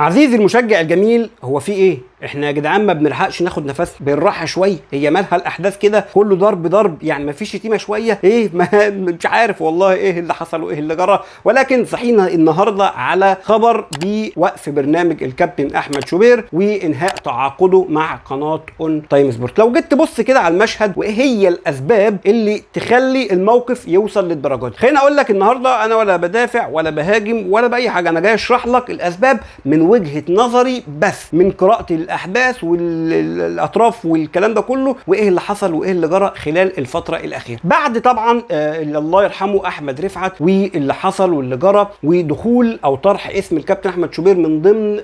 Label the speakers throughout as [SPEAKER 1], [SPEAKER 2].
[SPEAKER 1] عزيزي المشجع الجميل، هو في ايه؟ احنا يا جدعان ما بنلحقش ناخد نفس، بالراحة شوية. هي مالها الاحداث كده كله ضرب ضرب؟ يعني ما فيش شتيمه شوية؟ ايه ما مش عارف والله ايه اللي حصل وايه اللي جرى. ولكن صحينا النهارده على خبر بوقف برنامج الكابتن احمد شوبير وانهاء تعاقده مع قناة اون تايم سبورت. لو جيت تبص كده على المشهد وايه هي الاسباب اللي تخلي الموقف يوصل للدرجة دي، خليني اقول لك النهارده انا ولا بدافع ولا بهاجم ولا باي حاجة، انا جاي اشرح لك الاسباب من وجهه نظري بس، من قراءتي الاحداث والاطراف والكلام ده كله، وايه اللي حصل وايه اللي جرى خلال الفترة الاخيرة بعد طبعا اللي الله يرحمه احمد رفعت واللي حصل واللي جرى ودخول او طرح اسم الكابتن احمد شوبير من ضمن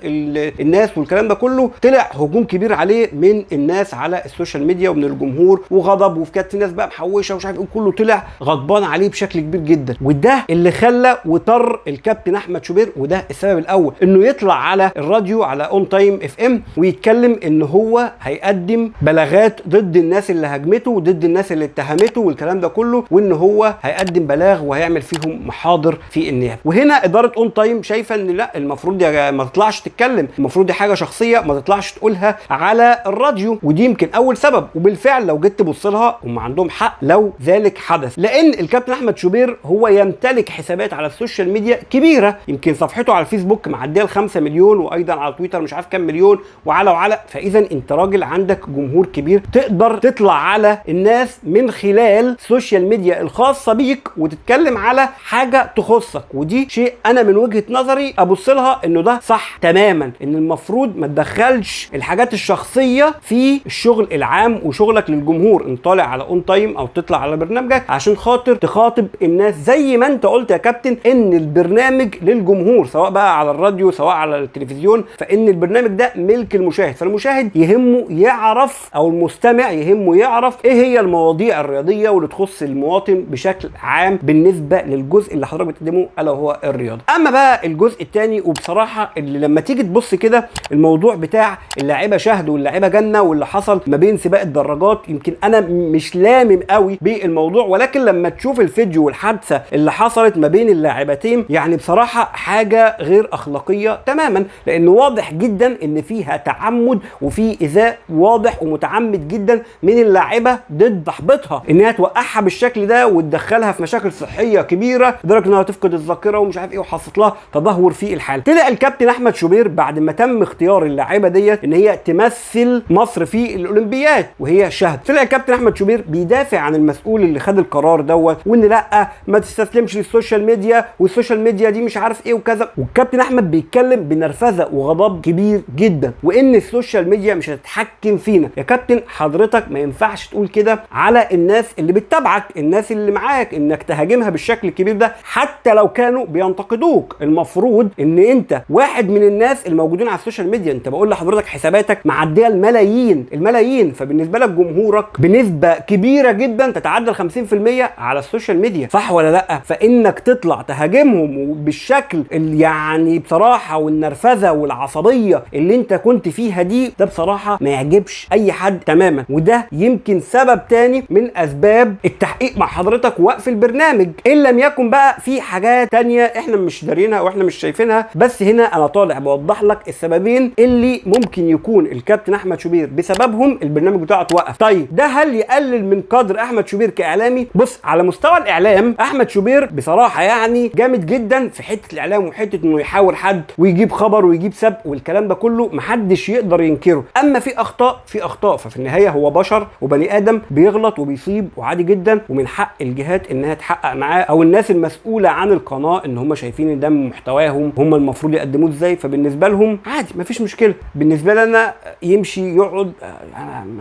[SPEAKER 1] الناس والكلام ده كله. طلع هجوم كبير عليه من الناس على ال social media ومن الجمهور وغضب، وكانت في ناس بقى محوشه ومش عارف ايه، كله طلع غضبان عليه بشكل كبير جدا، وده اللي خلى وطر الكابتن احمد شوبير، وده السبب الاول انه يطلع على الراديو على اون تايم اف ام ويتكلم ان هو هيقدم بلاغات ضد الناس اللي هاجمته وضد الناس اللي اتهمته والكلام ده كله، وان هو هيقدم بلاغ وهيعمل فيهم محاضر في النيابة. وهنا ادارة اون تايم شايفه ان لا، المفروض يا ما تطلعش تتكلم، المفروض دي حاجة شخصية ما تطلعش تقولها على الراديو، ودي يمكن اول سبب. وبالفعل لو جيت تبص لها هم عندهم حق لو ذلك حدث، لان الكابتن احمد شوبير هو يمتلك حسابات على ال social media كبيرة، يمكن صفحته على الفيسبوك معدية ال 5 مليون، وايضا على تويتر مش عارف كام مليون وعلى. فاذا انت راجل عندك جمهور كبير، تقدر تطلع على الناس من خلال ال social media الخاصة بيك وتتكلم على حاجة تخصك، ودي شيء انا من وجهه نظري ابص لها انه ده صح تماما، ان المفروض ما تدخلش الحاجات الشخصية في الشغل العام وشغلك للجمهور. انت طالع على اون تايم او تطلع على برنامجك عشان خاطر تخاطب الناس، زي ما انت قلت يا كابتن ان البرنامج للجمهور، سواء بقى على الراديو سواء على التلفزيون، فان البرنامج ده ملك المشاهد، فالمشاهد يهمه يعرف او المستمع يهمه يعرف ايه هي المواضيع الرياضية واللي تخص المواطن بشكل عام بالنسبة للجزء اللي حضرتك بتقدمه الا وهو الرياضة. اما بقى الجزء الثاني، وبصراحة اللي لما تيجي تبص كده الموضوع بتاع اللاعبه شهد واللاعبه جنة واللي حصل ما بين سباق الدراجات، يمكن انا مش لامم قوي بالموضوع، ولكن لما تشوف الفيديو والحادثه اللي حصلت ما بين اللاعبتين، يعني بصراحة حاجة غير اخلاقية تماما، لان واضح جدا ان فيها تعمد وفي ايذاء واضح ومتعمد جدا من اللاعبه ضد صاحبتها، انها توقعها بالشكل ده وتدخلها في مشاكل صحية كبيرة لدرجة انها تفقد الذاكرة ومش عارف ايه، وحصلت لها تدهور في الحالة. طلع الكابتن احمد شوبير بعد ما تم اختيار اللاعبه ديت ان هي تمثل مصر في الاولمبياد وهي شهد، طلع الكابتن احمد شوبير بيدافع عن المسؤول اللي خد القرار دوت، وان لا ما تستسلمش لل social media وال social media دي مش عارف ايه وكذا. والكابتن احمد بيتكلم بنرفزه وغضب كبير جدا، وان ال social media مش هتتحكم فينا. يا كابتن حضرتك ما ينفعش تقول كده على الناس اللي بتتابعك، الناس اللي معاك، انك تهاجمها بالشكل الكبير ده حتى لو كانوا بينتقدوك. المفروض ان انت واحد من الناس الموجودين على ال social media، انت بقول لحضرتك حساباتك معدية الملايين الملايين، فبالنسبه لك جمهورك بنسبة كبيرة جدا تتعدى ال 50% على ال social media، صح ولا لا؟ فانك تطلع تهاجمهم بالشكل اللي يعني بصراحة والنرفزه والعصبية اللي انت كنت فيها دي، ده بصراحة ما يعجبش اي حد تماما، وده يمكن سبب تاني من اسباب التحقيق مع حضرتك ووقف البرنامج، ان لم يكن بقى في حاجات تانية احنا مش دارينها واحنا مش شايفينها. بس هنا انا طالع بوضح لك السببين اللي ممكن يكون الكابتن احمد شوبير بسببهم البرنامج بتاعه اتوقف. طيب ده هل يقلل من قدر احمد شوبير كاعلامي؟ بص، على مستوى الاعلام احمد شوبير بصراحة يعني جامد جدا في حتة الاعلام وحتة انه يحاور حد ويجيب خبر ويجيب سبق والكلام ده كله، محدش يقدر ينكره. اما في اخطاء، في اخطاء، ففي النهاية هو بشر وبني ادم بيغلط وبيصيب وعادي جدا، ومن حق الجهات انها تحقق معاه او الناس المسؤولة عن القناة ان هم شايفين ان ده محتواهم، هم المفروض يقدموه ازاي، فبالنسبه لهم عادي مفيش مشكلة. بالنسبة لنا يمشي يقعد،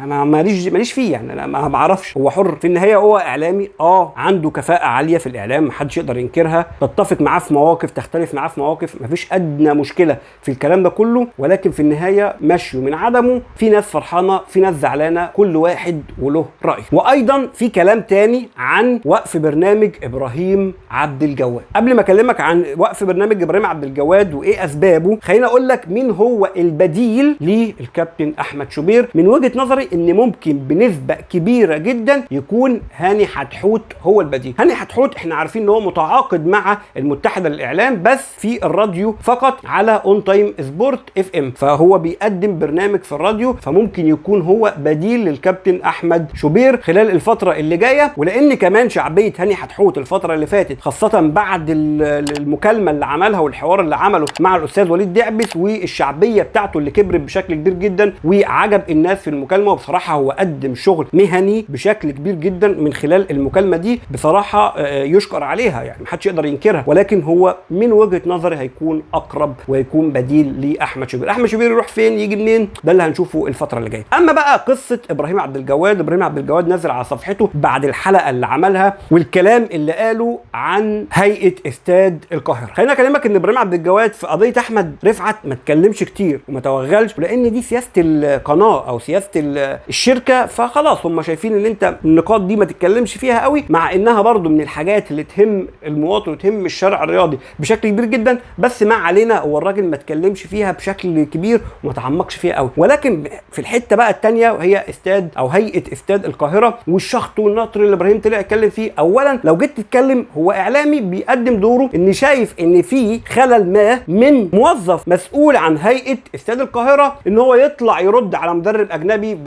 [SPEAKER 1] انا ماليش فيه، يعني انا ما بعرفش، هو حر في النهاية، هو اعلامي عنده كفاءة عالية في الاعلام محدش يقدر ينكرها، تتفق معاه في مواقف، تختلف معاه في مواقف، مفيش ادنى مشكلة في الكلام ده كله، ولكن في النهاية مشيه من عدمه، في ناس فرحانة في ناس زعلانة، كل واحد وله راي. وايضا في كلام تاني عن وقف برنامج ابراهيم عبد الجواد. قبل ما اكلمك عن وقف برنامج ابراهيم عبد الجواد وايه اسبابه، خليني اقول لك مين هو البديل للكابتن احمد شوبير. من وجهة نظري ان ممكن بنسبة كبيرة جدا يكون هاني حتحوت هو البديل. هاني حتحوت احنا عارفين ان هو متعاقد مع المتحدة للاعلام بس في الراديو فقط على على اون تايم سبورت FM، فهو بيقدم برنامج في الراديو، فممكن يكون هو بديل للكابتن احمد شوبير خلال الفترة اللي جاية. ولان كمان شعبية هاني حتحوت الفترة اللي فاتت، خاصة بعد المكالمة اللي عملها والحوار اللي عمله مع الاستاذ وليد دعبس، والشعبيه بتاعته اللي كبرت بشكل كبير جدا وعجب الناس في المكالمة، وبصراحة هو قدم شغل مهني بشكل كبير جدا من خلال المكالمة دي، بصراحة يشكر عليها، يعني محدش يقدر ينكرها. ولكن هو من وجهه نظري هيكون اقرب ويكون بديل لاحمد شوبير. احمد شوبير يروح فين يجي منين؟ ده اللي هنشوفه الفترة اللي جاية. اما بقى قصة ابراهيم عبد الجواد، ابراهيم عبد الجواد نزل على صفحته بعد الحلقة اللي عملها والكلام اللي قاله عن هيئة استاد القاهرة. خلينا اكلمك ان ابراهيم عبد الجواد في قضية احمد رفعت ما اتكلمش كتير وما توغلش، لان دي سياسة القناة او سياسة الشركة، فخلاص هم شايفين ان انت النقاط دي ما تتكلمش فيها قوي، مع انها برضو من الحاجات اللي تهم المواطن وتهم الشارع الرياضي بشكل كبير جدا، بس ما علينا، هو الراجل ما اتكلمش فيها بشكل كبير وما تعمقش فيها قوي. ولكن في الحتة بقى الثانية، وهي استاد او هيئة استاد القاهرة والشخط والنطر اللي ابراهيم طلع يتكلم فيه. اولا لو جيت تتكلم، هو اعلامي بيقدم دوره، ان شايف ان في خلل ما من موظف مسؤول عن هيئة استاد القاهرة، ان هو يطلع يرد على مدرب اجنبي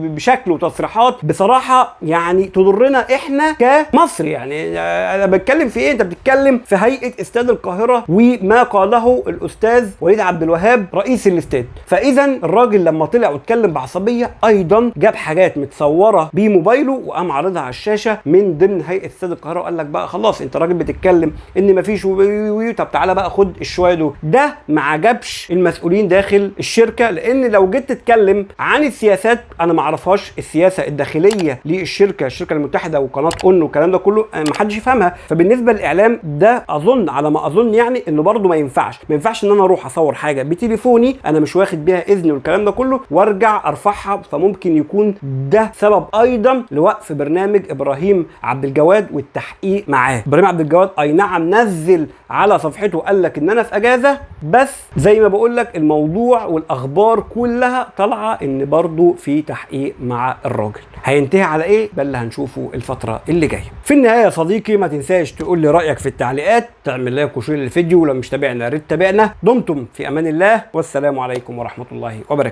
[SPEAKER 1] بشكل وتصريحات بصراحة يعني تضرنا احنا كمصر. يعني انا بتكلم في ايه؟ انت بتتكلم في هيئة استاد القاهرة وما قاله الاستاذ وليد عبد الوهاب رئيس الاستاد. فاذا الراجل لما طلع واتكلم بعصبيه، ايضا جاب حاجات متصورة بموبايله وقام عارضها على الشاشة من ضمن هيئة استاد القاهرة، وقال لك بقى خلاص انت راجل بتتكلم ان مفيش طب تعالى بقى خد الشويه دول. ده ما عجبش المسؤولين داخل الشركة، لان لو جيت تتكلم عن السياسات انا ما اعرفهاش، السياسة الداخلية للشركة، الشركة المتحدة وقناة اون والكلام ده كله ما حدش يفهمها. فبالنسبه للاعلام ده اظن على ما اظن يعني انه برده ما ينفعش، ما ينفعش ان انا اروح اصور حاجة بتليفوني انا مش واخد بيها اذن والكلام ده كله وارجع ارفعها، فممكن يكون ده سبب ايضا لوقف برنامج ابراهيم عبد الجواد والتحقيق معاه. ابراهيم عبد الجواد اي نعم نزل على صفحته قال لك ان انا في اجازه، بس زي ما بقول لك الموضوع والاخبار كلها طالعه ان برضو في تحقيق مع الراجل. هينتهي على ايه؟ ده اللي هنشوفه الفترة اللي جاية. في النهاية يا صديقي ما تنساش تقول لي رايك في التعليقات، تعمل like و share للفيديو، ولو مش تابعنا يا ريت تابعنا. دمتم في امان الله، والسلام عليكم ورحمة الله وبركاته.